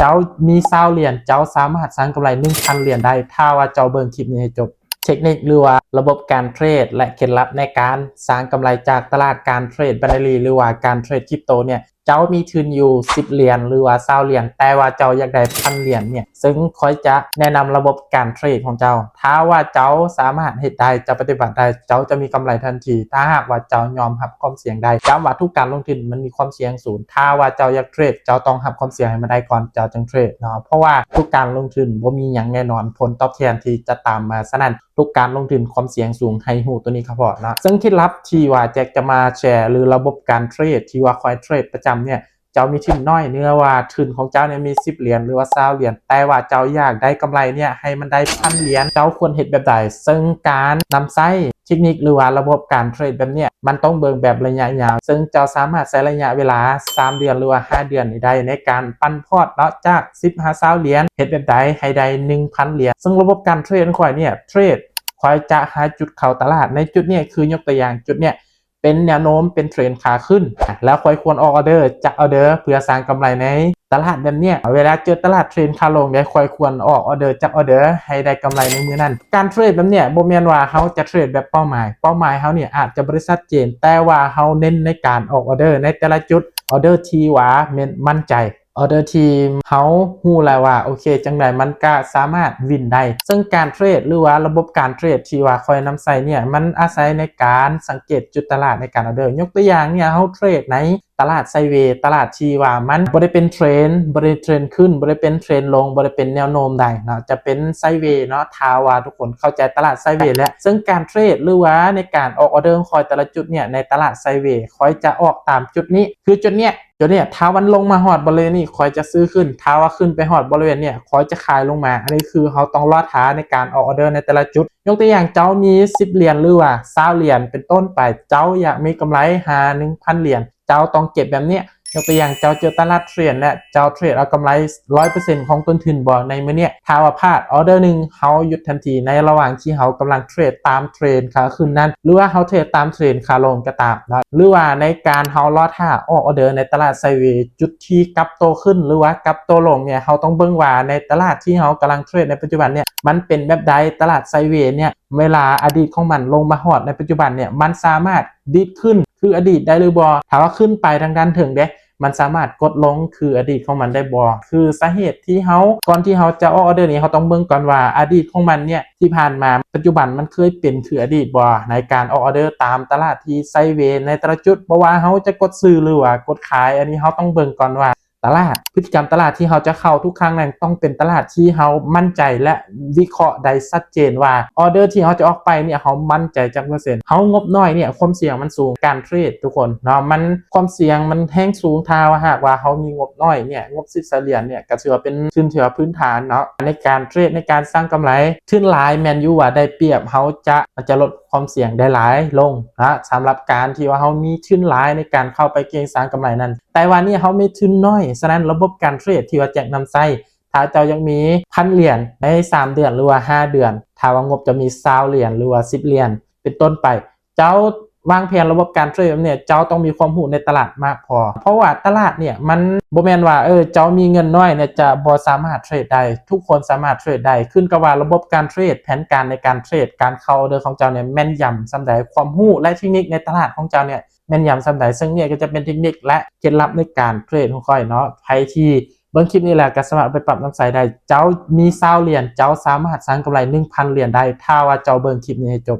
ເຈົ້າມີຊາວຫຼຽນ ເຈົ້າສາມາດສ້າງກຳໄລໜຶ່ງພັນຫຼຽນໄດ້ ຖ້າວ່າເຈົ້າເບິ່ງຄລິບນີ້ໃຫ້ຈົບ. ເທັກນິກ ຫຼືວ່າລະບົບການເທຣດ ແລະ ເຄັດລັບໃນການສ້າງກຳໄລຈາກຕະຫຼາດການເທຣດໄບນາຣີ ຫຼືວ່າການເທຣດຄຣິບໂຕເນ່ຍ ເຈົ້າມີທຶນຢູ່ສິບຫຼຽນ ຫຼືວ່າຊາວຫຼຽນ ແຕ່ວ່າເຈົ້າຢາກໄດ້ພັນຫຼຽນເນ່ຍ ເຊິ່ງຂ້ອຍຈະແນະນຳລະບົບການເທຣດຂອງເຈົ້າ. ຖ້າວ່າເຈົ້າສາມາດເຮັດໄດ້ ເຈົ້າປະຕິບັດໄດ້ ເຈົ້າຈະມີກຳໄລທັນທີ ຖ້າຫາກວ່າເຈົ້າຍອມຮັບຄວາມສ່ຽງໄດ້. ຍ້ຳວ່າທຸກການລົງທຶນມັນມີຄວາມສ່ຽງສູງ. ຖ້າວ່າເຈົ້າຢາກເທຣດ ເຈົ້າຕ້ອງຮັບຄວາມສ່ຽງໃຫ້ມັນໄດ້ກ່ອນ ເຈົ້າຈຶ່ງເທຣດເນາະ. ເພາະວ່າທຸກການລົງທຶນບໍ່ມີຫຍັງແນ່ນອນ ຜົນຕອບແທນທີ່ຈະຕາມມາ. ສະນັ້ນ ທຸກການລົງທຶນຄວາມສ່ຽງສູງ ໃຫ້ຮູ້ຕົວນີ້ເຂາະເພາະເນາະ. ເຊິ່ງເຄັດລັບທີ່ວ່າແຈັກຈະມາແຊຫຼືລະບົບການເທຣດທີ່ວ່າຂ້ອຍເທຣດປະຈຳເນ່ຍ ເຈົ້າມີທຶນໜ້ອຍ ເນື່ອງວ່າທຶນຂອງເຈົ້າເນ່ຍມີສິບຫຼຽນ ຫຼືວ່າຊາວຫຼຽນ ແຕ່ວ່າເຈົ້າຢາກໄດ້ກຳໄລເນ່ຍໃຫ້ມັນໄດ້ພັນຫຼຽນ ເຈົ້າຄວນເຮັດແບບໃດ? ເຊິ່ງການນຳໃຊ້ເທັກນິກ ຫຼືວ່າລະບົບການເທຣດແບບເນ່ຍ ມັນຕ້ອງເບິ່ງແບບໄລຍະຍາວ ເຊິ່ງເຈົ້າສາມາດໃຊ້ໄລຍະເວລາສາມເດືອນ ຫຼືວ່າຫ້າເດືອນນີ້ໄດ້ ໃນການປັ່ນພອດເນາະ ຈາກສິບຫາຊາວຫຼຽນ ເຮັດແບບໃດໃຫ້ໄດ້ໜຶ່ງພັນຫຼຽນ. ເຊິ່ງລະບົບການເທຣດຂອງຂ້ອຍເນ່ຍ ເທຣດ ຂ້ອຍຈະຫາຈຸດເຂົ້າຕະຫຼາດ ໃນຈຸດເນ່ຍ ຄືຍົກຕົວຢ່າງຈຸດເນ່ຍ ເປັນແນວໂນ້ມ ເປັນເທຣນຂາຂຶ້ນ ແລ້ວຂ້ອຍຄວນອອກອໍເດີຈັກອໍເດີ ເພື່ອສ້າງກຳໄລໃນຕະຫຼາດແບບເນ່ຍ. ເວລາເຈີຕະຫຼາດເທຣນຂາລົງເດ ຂ້ອຍຄວນອອກອໍເດີຈັກອໍເດີ ໃຫ້ໄດ້ກຳໄລໃນມື້ນັ້ນ. ການເທຣດແບບເນ່ຍ ບໍ່ແມ່ນວ່າເຮົາຈະເທຣດແບບເປົ້າໝາຍ ເປົ້າໝາຍເຮົານີ້ອາດຈະບໍ່ໄດ້ຊັດເຈນ ແຕ່ວ່າເຮົາເນັ້ນໃນການອອກອໍເດີໃນແຕ່ລະຈຸດ ອໍເດີທີ່ວ່າແມ່ນໝັ້ນໃຈ ອໍເດີທີ່ເຮົາຮູ້ແລ້ວວ່າ ໂອເຄ ຈັ່ງໃດມັນກະສາມາດວິນໄດ້. ເຊິ່ງການເທຣດ ຫຼືວ່າລະບົບການເທຣດທີ່ວ່າຂ້ອຍນຳໃຊ້ເນ່ຍ ມັນອາໄສໃນການສັງເກດຈຸດຕະຫຼາດໃນການອອເດີ. ຍົກຕົວຢ່າງເນ່ຍ ເຮົາເທຣດໃນຕະຫຼາດໄຊເວ ຕະຫຼາດທີ່ວ່າມັນບໍ່ໄດ້ເປັນເທຣນ ບໍ່ໄດ້ເທຣນຂຶ້ນ ບໍ່ໄດ້ເປັນເທຣນລົງ ບໍ່ໄດ້ເປັນແນວໂນ້ມໃດເນາະ ຈະເປັນໄຊເວເນາະ. ຖ້າວ່າທຸກຄົນເຂົ້າໃຈຕະຫຼາດໄຊເວແລ້ວ ເຊິ່ງການເທຣດ ຫຼືວ່າໃນການອອກອໍເດີຂອງຂ້ອຍແຕ່ລະຈຸດເນ່ຍ ໃນຕະຫຼາດໄຊເວ ຂ້ອຍຈະອອກຕາມຈຸດນີ້ ຄືຈຸດເນີ້ຍ ຈຸດເນີ້ຍ ຖ້າມັນລົງມາຮອດບໍລິເວນນີ້ ຂ້ອຍຈະຊື້ຂຶ້ນ ຖ້າວ່າຂຶ້ນໄປຮອດບໍລິເວນເນີ້ຍ ຂ້ອຍຈະຂາຍລົງມາ. ອັນນີ້ຄືເຮົາຕ້ອງລໍຖ້າໃນການອອກອໍເດີໃນແຕ່ລະຈຸດ. ຍົກຕົວຢ່າງ ເຈົ້າມີສິບຫຼຽນ ຫຼືວ່າຊາວຫຼຽນເປັນຕົ້ນໄປ ເຈົ້າຢາກມີກຳໄລຫາໜຶ່ງພັນຫຼຽນ ເຈົ້າຕ້ອງເກັບແບບເນີ້ຍ. ຍົກຕົວຢ່າງ ເຈົ້າເຈີຕະຫຼາດເທຣນ ແລະ ເຈົ້າເທຣດເອົາກຳໄລຮ້ອຍເປີເຊັນຂອງຕົ້ນທຶນບໍ່ໃນມື້ເນີ້ຍ ຖ້າວ່າພາດອໍເດີໜຶ່ງ ເຮົາຢຸດທັນທີໃນລະຫວ່າງທີ່ເຮົາກຳລັງເທຣດຕາມເທຣນຂາຂຶ້ນນັ້ນ ຫຼືວ່າເຮົາເທຣດຕາມເທຣນຂາລົງກໍຕາມເນາະ ຫຼືວ່າໃນການເຮົາລໍຖ້າອອກອໍເດີໃນຕະຫຼາດໄຊເວ ຈຸດທີ່ກັບໂຕຂຶ້ນ ຫຼືວ່າກັບໂຕລົງເນ່ຍ ເຮົາຕ້ອງເບິ່ງວ່າໃນຕະຫຼາດທີ່ເຮົາກຳລັງເທຣດໃນປັດຈຸບັນເນ່ຍ ມັນເປັນແບບໃດ. ຕະຫຼາດໄຊເວເນ່ຍ ເວລາອະດີດຂອງມັນລົງມາຮອດໃນປັດຈຸບັນເນ່ຍ ມັນສາມາດດີດຂຶ້ນຄືອະດີດໄດ້ຫຼືບໍ່? ຖ້າວ່າຂຶ້ນໄປທາງດ້ານເທິງເດ້ ມັນສາມາດກົດລົງຄືອະດີດຂອງມັນໄດ້ບໍ່? ຄືສາເຫດທີ່ເຮົາ ກ່ອນທີ່ເຮົາຈະອອກອໍເດີນີ້ ເຮົາຕ້ອງເບິ່ງກ່ອນວ່າອະດີດຂອງມັນເນ່ຍ ທີ່ຜ່ານມາ ປັດຈຸບັນມັນເຄີຍເປັນຄືອະດີດບໍ່ ໃນການອອກອໍເດີຕາມຕະຫຼາດທີ່ໄຊເວໃນແຕ່ລະຈຸດ. ບໍ່ວ່າເຮົາຈະກົດຊື້ ຫຼືວ່າກົດຂາຍ ອັນນີ້ເຮົາຕ້ອງເບິ່ງກ່ອນວ່າ ຕະຫຼາດ ພຶດຕິກຳຕະຫຼາດທີ່ເຮົາຈະເຂົ້າທຸກຄັ້ງນັ້ນ ຕ້ອງເປັນຕະຫຼາດທີ່ເຮົາໝັ້ນໃຈ ແລະ ວິເຄາະໄດ້ຊັດເຈນວ່າ ອອເດີທີ່ເຮົາຈະອອກໄປເນ່ຍ ເຮົາໝັ້ນໃຈຈັກເປີເຊັນ. ເຮົາງົບໜ້ອຍເນ່ຍ ຄວາມສ່ຽງມັນສູງ. ການເທຣດທຸກຄົນເນາະ ມັນ ຄວາມສ່ຽງມັນແຮງສູງ. ຖ້າວ່າຫາກວ່າເຮົາມີງົບໜ້ອຍເນ່ຍ ງົບສິບສະຫຼຽນເນ່ຍ ກໍຖືວ່າເປັນທຶນທີ່ວ່າພື້ນຖານເນາະ ໃນການເທຣດ ໃນການສ້າງກຳໄລ. ທຶນຫຼາຍແມ່ນຢູ່ວ່າໄດ້ປຽບ ເຮົາຈະ ຈະລົດຄວາມສ່ຽງໄດ້ຫຼາຍລົງເນາະ ສຳລັບການທີ່ວ່າເຮົາມີທຶນຫຼາຍໃນການເຂົ້າໄປເກັງສ້າງກຳໄລນັ້ນ. ແຕ່ວ່ານີ້ເຮົາມີທຶນໜ້ອຍ ສະນັ້ນລະບົບການເທຣດທີ່ວ່າແຈັກນຳໃຊ້ ຖ້າເຈົ້າຢາກມີພັນຫຼຽນໃນສາມເດືອນ ຫຼືວ່າຫ້າເດືອນ ຖ້າວ່າງົບເຈົ້າມີຊາວຫຼຽນ ຫຼືວ່າສິບຫຼຽນເປັນຕົ້ນໄປ ເຈົ້າວາງແຜນລະບົບການເທຣດແບບເນີ້ຍ ເຈົ້າຕ້ອງມີຄວາມຮູ້ໃນຕະຫຼາດມາກພໍ. ເພາະວ່າຕະຫຼາດເນີ້ຍ ມັນບໍ່ແມ່ນວ່າ ເອີ ເຈົ້າມີເງິນໜ້ອຍເນ່ຍ ຈະບໍ່ສາມາດເທຣດໄດ້. ທຸກຄົນສາມາດເທຣດໄດ້ ຂຶ້ນກັບວ່າລະບົບການເທຣດ, ແຜນການໃນການເທຣດ, ການເຂົ້າອອເດີຂອງເຈົ້າເນ່ຍ ແມ່ນຢຳສ່ຳໃດ, ຄວາມຮູ້ ແລະ ເທັກນິກໃນຕະຫຼາດຂອງເຈົ້າເນ່ຍ ແມ່ນຢຳສ່ຳໃດ. ເຊິ່ງນີ້ກໍຈະເປັນເທັກນິກ ແລະ ເຄັດລັບໃນການເທຣດຂອງຂ້ອຍເນາະ. ໃຜທີ່ເບິ່ງຄລິບນີ້ແລ້ວ ກໍສາມາດເອົາໄປປັບນຳໃຊ້ໄດ້. ເຈົ້າມີຊາວຫຼຽນ ເຈົ້າສາມາດສ້າງກຳໄລໜຶ່ງພັນຫຼຽນໄດ້ ຖ້າວ່າເຈົ້າເບິ່ງຄລິບນີ້ໃຫ້ຈົບ.